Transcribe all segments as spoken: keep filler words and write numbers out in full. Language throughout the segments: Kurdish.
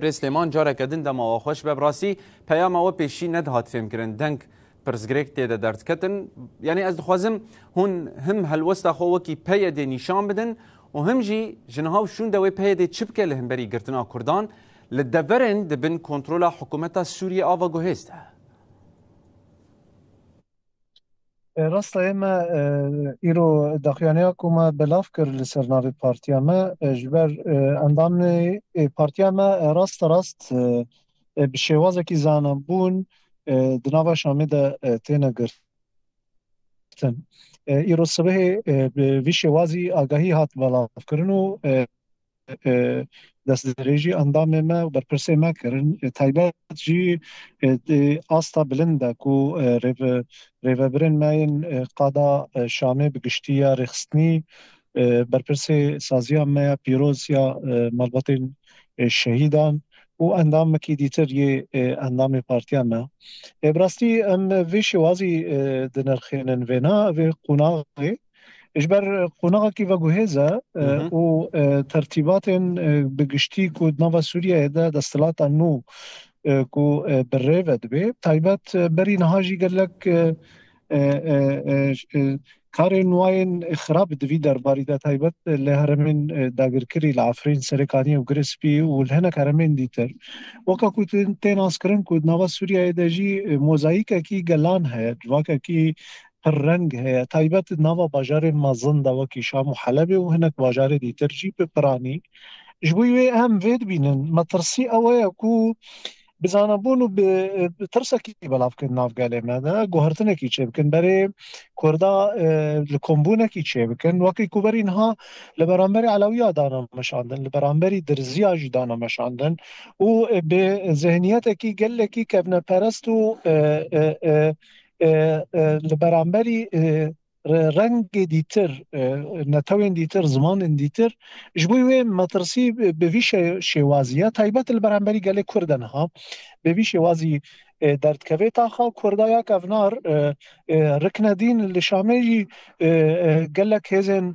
Birêz Silêman, careke din dema we xweş be. Bi rastî peyama we pêşî nedihat fêmkirin. Deng pirsgirêk tê de derdiketin. Yanî ez dixwazim hûn him helwesta xwe wekî P Y D nîşan bidin û him jî ji niha û şûnde wê P Y D çi bike li hemberî girtina Kurdan li deverên di bin kontrola hikûmeta Sûriyê a veguhêz de. E, rast e, me, e, îro daxuyaniya ku me belav kir li ser navê partiya me, e, ji ber, e, endamê, e, partiya me, e, rast rast, e, e, bi şêwazekî zanebûn, e, di nava Şamê de, e, têne girtin. E, îro sibehê, e, bi vî şêwazî agahî hat belavkirin û, e, e, destdirêjî endamê me û berpirsê me kirin. E, taybet jî, e, di asta bilind de ku, e, rêve-, rêvebirên me yên, e, qada, e, Şamê bi giştî ya rêxistinî, e, berpirsê saziya me ya pîroz ya, e, malbatên, e, şehîdan û endamekî dîtir yê, e, endamê partiya me. E, bi rastî em vê şêwazî, e, dinirxênin vêna, vê qonaxê. Ji ber qonaxekî veguhêz e, e, Hı hı. û, e, tertîbatên, e, bi giştî ku di nava Sûriyeyê de desthilata nû, e, ku, e, bi rê ve dibe. Taybet, e, berî niha jî gelek, e, e, e, e, ş-, e, karên wayên xirab di vî derbarî de taybet, e, li herêmên, e, dagirkirî li Efrîn, Serêkaniyê û Girê Spî û li hinek herêmên dîtir. Weke ku tên, tê naskirin ku di nava Sûriyeyê de jî, e, mozayîkekî gelan heye, civakekî pir reng heye. Taybet di nava bajarên mezin de wekî Şam û Helebê û hinek bajarê dîtir jî bi piranî. Ji bo wê em vê dibînin. Metirsî ew e ku bi zanebûn û bi, bi tirsekî belav kirin nav gelê me de, guhertinekî çêbikin. Berê Kurda, e, li kombûnekî çêbikin. Wekî ku berî niha li beramberî Elewiya dane meşandin, li beramberî Dirziya jî dane meşandin û, e, bi zihniyetekî gelekî kevneperest û, e, e, e, e, e, li beramberî, e, re-, rengê dîtir, e, netewên dîtir, zimanên dîtir, ji bo wê metirsî bi, bi vî şê-, şêwazî ye, taybet li beramberî gelê Kurd de niha, bi vî şêwazî, e, derdikeve taxa Kurda ya kevnar, e, e, rikne dîn li Şamê jî, e, e, gelek hêzên,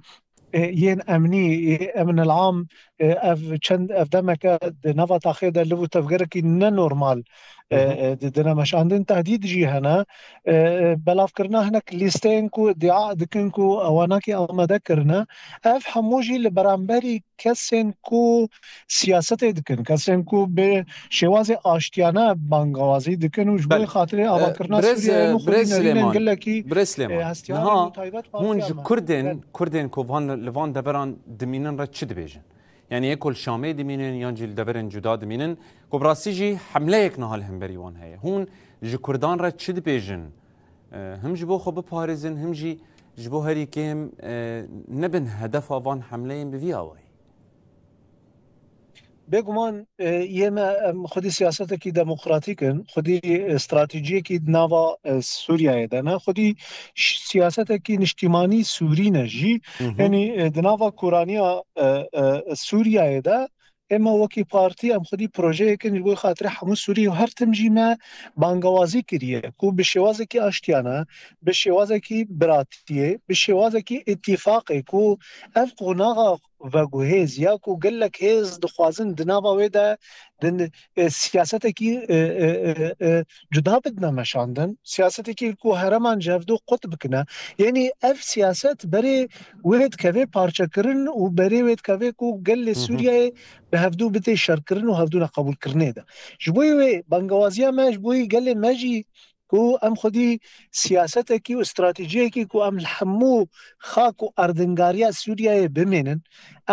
e, yên emnî, ê emn el am, e, ev çend, ev demeke di nava taxê de liv û tevgerekî nenormal, e, Hı hı. e, di, dine meşandin. Tehdîd jî hene. E, e, belavkirina hinek lîsteyên ku îdia dikin ku ewanakî amade kirine. Ev hemû jî li beramberî kesên ku siyasetê dikin, kesên ku bi şêwazê aştiyane bangawazî dikin û ji bo Belê. xatirê E, avakirina birêz, Sûriyeyê û birêz xwedî nerînên Silêman, gelekî, birêz Silêman. e, hestiyarên Niha û taybet hûn partiya ji me. Kurdên, Belê. Kurdên ku van, li van deveran dimînin re çi dibêjin? Yanî yê ku li Şamê dimînin yan jî li deverên cuda dimînin, ku bi rastî jî hemleyek niha li hemberî wan heye. Hûn ji Kurdan re çi dibêjin? E, him ji bo xwe biparêzin, him jî ji bo herî kêm, e, nebin hedefa van hemleyên bi vî awayî. Bêguman, e, yê me, em xwedî siyasetekî demokratîk in, xwedî, e, stratejiyekî di nava, e, Sûriyeyê de ne, xwedî ş-, siyasetekî niştîmanî Sûrî ne jî. Hı hı. Yanî, e, di nava kuraniya, e, e, Sûriyeyê de ê me wekî partî em xwedî projeyek in ji bo xatirê hemû Sûriyê û her tim jî me bangewazî kiriye ku bi şêwazekî aştiyane, bi şêwazekî biratiyê, bi şêwazekî îtîfaqê ku ev qonaxa veguhêz ya ku gelek hêz dixwazin di nava wê de din, e, siyasetekî, e, e, e, e, cuda bidine meşandin. Siyasetekî ku hereman ji hevdû qut bikine. Yanî ev siyaset berê wê dikeve parçekirin û berê wê dikeve ku gelê Hı hı. Sûriyeyê bi hevdû bidê şerkirin û hevdû neqebûlkirinê de. Ji bo wê bangewaziya me, ji bo gelê me jî ku em xwedî siyasetekî û stratejiyekî ku em li hemû xak û erdingariya Sûriyeyê bimênin,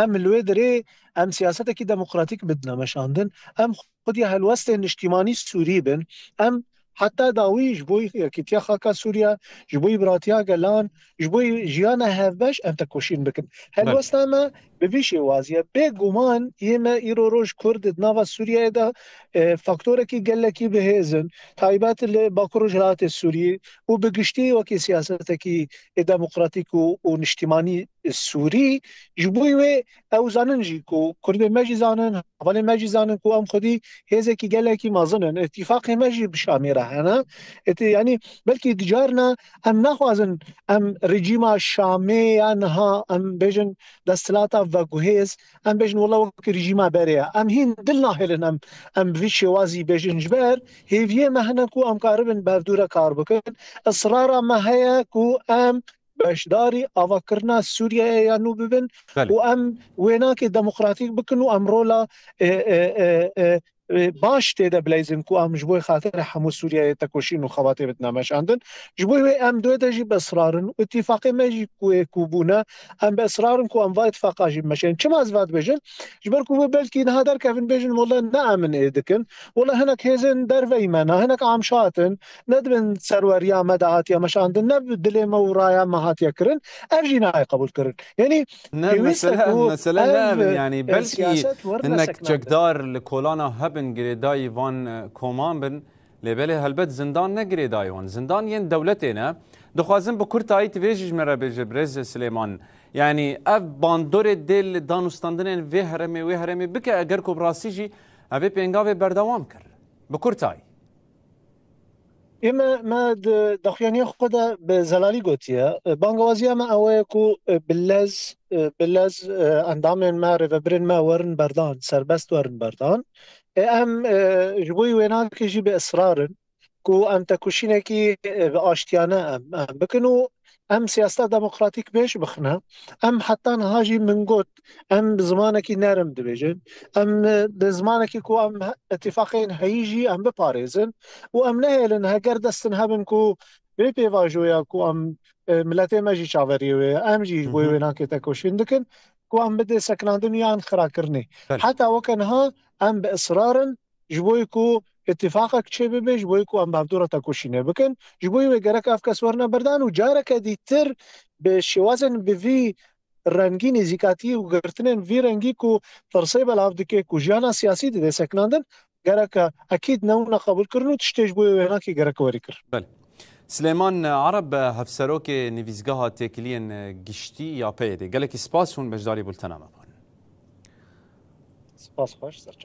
em li wê dirê em siyasetekî demokratîk bidine meşandin, em xwedî helwestên niştîmanî Sûrî bin, em heta dawî ji bo yekîtiya xaka Sûriye, ji bo biratiya gelan, ji bo jiyana hevbeş em tekoşîn bikin. Belê. Helwesta me bi vî şêwazî ye. Bêguman yê me îro roj Kurd di nava Sûriyeyê de, e, faktorekî gelekî bihêz in, taybet li Bakur Rojhilatê Sûriyê û bi giştî wekî siyasetekî, e, demokratîk û, û niştîmanî Sûrî, ji bo wê ew zanin jî ku Kurdê me jî zanin, hevalê me jî zanin ku em xwedî hêzekî gelekî mezin in. Îtîfaqê me jî bi Şamê re hene. Îtî-, yanî belkî di carna em naxwazin em rejîma Şamê ya niha em bêjin desthilata veguhêz, em bêjin wela wek rejîma berê ye. Em hîn dil nahêlin em, em bi vî şêwazî bêjin. Ji ber hêviyê me hene ku em karibin berdû re kar bikin. Israra me heye ku em beşdarî avakirina Sûriyeyê ya nû bibin Belê. û em wênakê demokratîk bikin û em rola, e, e, e, e, e, baş tê de bileyzin ku em ji bo xatirê hemû Sûriyeyê tekoşîn û xebatê bidine meşandin. Ji bo wê em di wê de jî bi israr in û îtîfaqê me jî ku ê ku bûne, em bi israr in ku em va îtifaqa jî bimeşenin. Çima ez va dibêjim? Ji ber ku wê belkî niha derkevin bêjin, wele ne em in ê dikin. Wele hinek hêzên derveyî me ne, hinek amşat in, ne di bin serweriya me de hatiye meşandin, ne bi dilê me û raya me hatiye kirin, ev jî nayê qebûl kirin. Yanî Ne, pêwîst e mesele, ku mesele ne ev, ev in, yanî e, belkî siyaset werine hinek seknandin. Çekdar li kolana hebin girêdayî van, e, koman bin, lê belê helbet zindan ne girêdayî wan. Zindan yên dewletê ne. Dixwazim bi kurtayî tu vê jî ji me re bêje, birêz Silêman. Yanî ev bandorê dê li danûstandinên vê heremê, wê heremê bike, eger ku bi rastî jî ev ê pêngavê berdewam kir. Bi kurtayî. Ê me, me di daxuyaniya xwe de bi zelalî gotiye. Bangewaziya me ew e ku, e, bi lez, e, bi lez, e, endamên me, rêvebirên me werin berdan, serbest werin berdan. E, em, e, ji bo wênakê jî bi israr in ku em tekoşînekî, e, bi aştiyane em, em bikin û em siyaseta demokratîk pêş bixine. Em heta niha jî min got, em bi zimanekî nerm dibêjin. Em, e, bi zimanekî ku em he-, îtîfaqên heyî jî em biparêzin û em nehêlin heger destin hebin ku vê pêvajoya ku em, e, miletê me jî çaveriyê wê ye, em jî ji bo Hı hı. wênakê tekoşîn dikin ku em bidê seknandin yan xirakirinê. Belê. Heta weke niha em bi israr in, ji bo ku îtîfaqek çêbibe, ji bo ku em berdûra tekoşînê bikin, ji bo wê gerek ev kes werine berdan û careke dîtir bi şêwazên bi vî rengî nêzîkatî û girtinên vî rengî ku tirsê belav dike, ku jiyana siyasî dide seknandin, gerek ekîd newna qebûl kirin û tiştê ji bo wênakê gerek werî kir. Belê. Silêman Ereb, hevserokê Nivîsgeha Têkiliyên Giştî ya P Y D'ê. Gelekî spas hûn beşdarî bultena me bûn. Spas xweş, serçe.